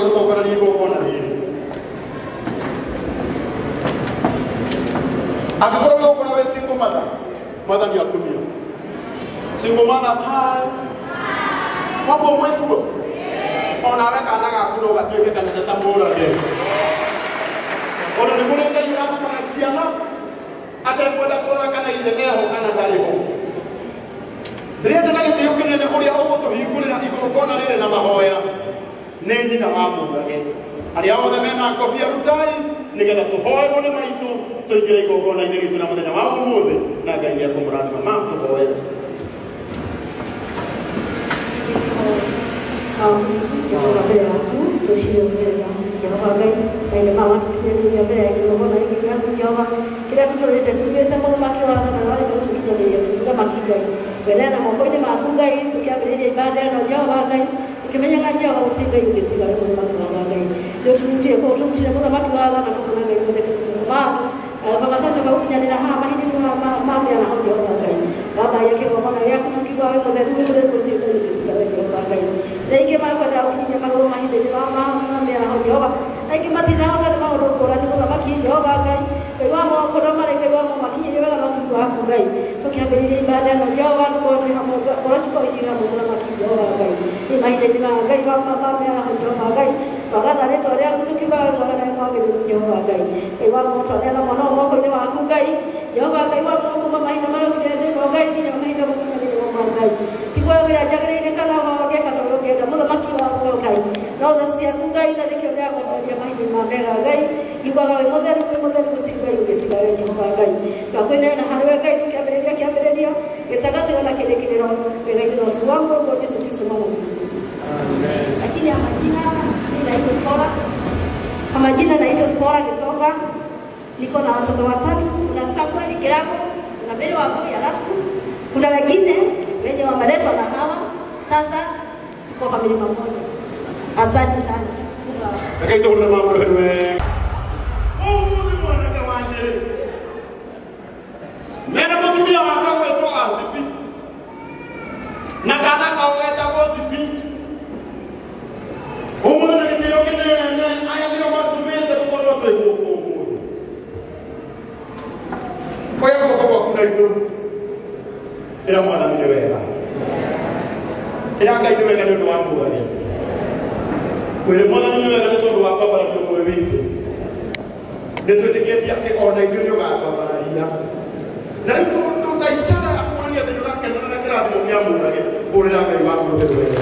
Agĩtũtongoreria igongona rĩrĩ. Angĩkorwo wĩ gũkũ na wĩ single mother, Mwathani akumio. Single mothers, hi. Koguo mwĩkuo onawe kana gaku no gatuĩke kanene ta mũrage. Ona nĩ kũrĩ Ngai ũrathimaga ciana atekwenda kũrora kana ithe eho kana ndarĩ ho. Ndĩrenda na gĩtĩo kĩnene ũrĩa ũgũtũhingũrĩra igongona rĩrĩ na mahoya nĩ nyina wa mũrage. Arĩa othe mena kobia rutai nĩgetha tũhoerwo nĩ maitũ tũingĩre igongona-inĩ ritũ na mũthenya wa ũmũthĩ na Ngai nĩekũmũrathima. Mam, tũhoere. Jehova mbere yaku tũciũmĩrĩra Jehova Ngai maithe ma watukinyanĩria mbere ya kĩgongona gĩkĩ gĩaku Jehova kĩrĩa tũtũrĩte tugĩte mũthamaki wa tha na warĩte gũtũkinyanĩria mũthamaki Ngai weneana moko-inĩ maku Ngai tũkĩambĩrĩria ibanda ĩno Jehova Ngai ũkĩmenyaga Jehova gũtirĩ Ngai ũngĩtiga wĩ mũthamaki wa tha Ngai nĩ ũtũrutire kũu tũrutire mũthamaki wa tha na tũkona Ngai thondeke maandũ baba twacoka gũkinyanĩra haha mahinda-inĩ ma mĩaraho Jehova Ngai wambaia kĩgongona gĩaku tũkiuga wĩ mũtheru wĩ mũtheru gũtirĩ Ngai ũngĩtiga we Jehova Ngai na ingĩ makwenda gũkinyia magũrũ mahinda-inĩ ma mĩaraho Jehova na ingĩ matinahota nĩ maũndũ ngũrani mũthamaki Jehova Ngai Ngai wa moko no marĩ Ngai wa makinyirie wega no tiguo waku Ngai tũkĩambĩrĩria ibanda ĩno Jehova tũkorwo twĩ hamwe ngoro cikorwo ciĩ hamwe mũthamaki Jehova Ngai nĩ mahinda-inĩ ma Ngai ma mĩaraho Jehova Ngai twagatha rĩtwa rĩaku tũkiuga wĩ mwega na wĩ mwagĩrĩru Jehova Ngai Ngai wa moko twaneana mwana ũyũ moko-inĩ maku Ngai Jehova Ngai wa moko kuma mahinda marĩa ũkinyire thĩ ĩno Ngai nginya mahinda gũkinyanĩrio ma Ngai tiguo ũrĩa njagĩrĩire kana wangĩka ta ũrĩa ũngĩenda mũthamaki wa muoyo Ngai no tha ciaku Ngai na nĩkĩo ndĩrakwambararia mahinda ma mega Ngai ngiugaga wĩ mũtheru wĩ mũtheru gũtirĩ Ngai ũngĩtiga we Jehova Ngai twakwĩneana harĩ we Ngai tũkĩambĩrĩria kĩambĩrĩria gĩtagatĩ na kĩrĩkĩrĩro wega-inĩ na ũtugi wa Mũrũguo Jesũ Kristo Mwathani witũ. Lakini ya majina mimi naitwa Spora. Kwa majina naitwa Spora Gitonga. Niko na watoto watatu, kuna Samuel Kirago, kuna Mary Wambui, alafu kuna wengine wenye wameletwa na hawa. Sasa tuko familia moja. Asante sana. Reke tũhũrĩre mamũrũhĩrwe. Ũmũthĩ mwanake wa Nyĩrĩ mena mũtumia wake gwĩtwo Azipi na kana kao getagwo Zipi. Ũmũthĩ na gĩtĩo kĩnene aya nĩo matũmĩte tũkorwo twĩ gũkũ ũmũthĩ. Oya guoko gwaku na igũrũ ĩra Mwathani nĩ wega, ĩra Ngai nĩ wega nĩ ũndũ wa mũgane. Mwĩre Mwathani nĩ wega nĩ tondũ wa kwambararia ũmwe witũ. Nĩ twĩtĩkĩtie atĩ ona ithuĩ nĩ ũgatwambararia. Na rĩu tondũ ta icara ya kuonania atĩ nĩ ũrakenera na kĩrathimo kĩa mũrage, hũrĩra Ngai waku rũhĩ rwega.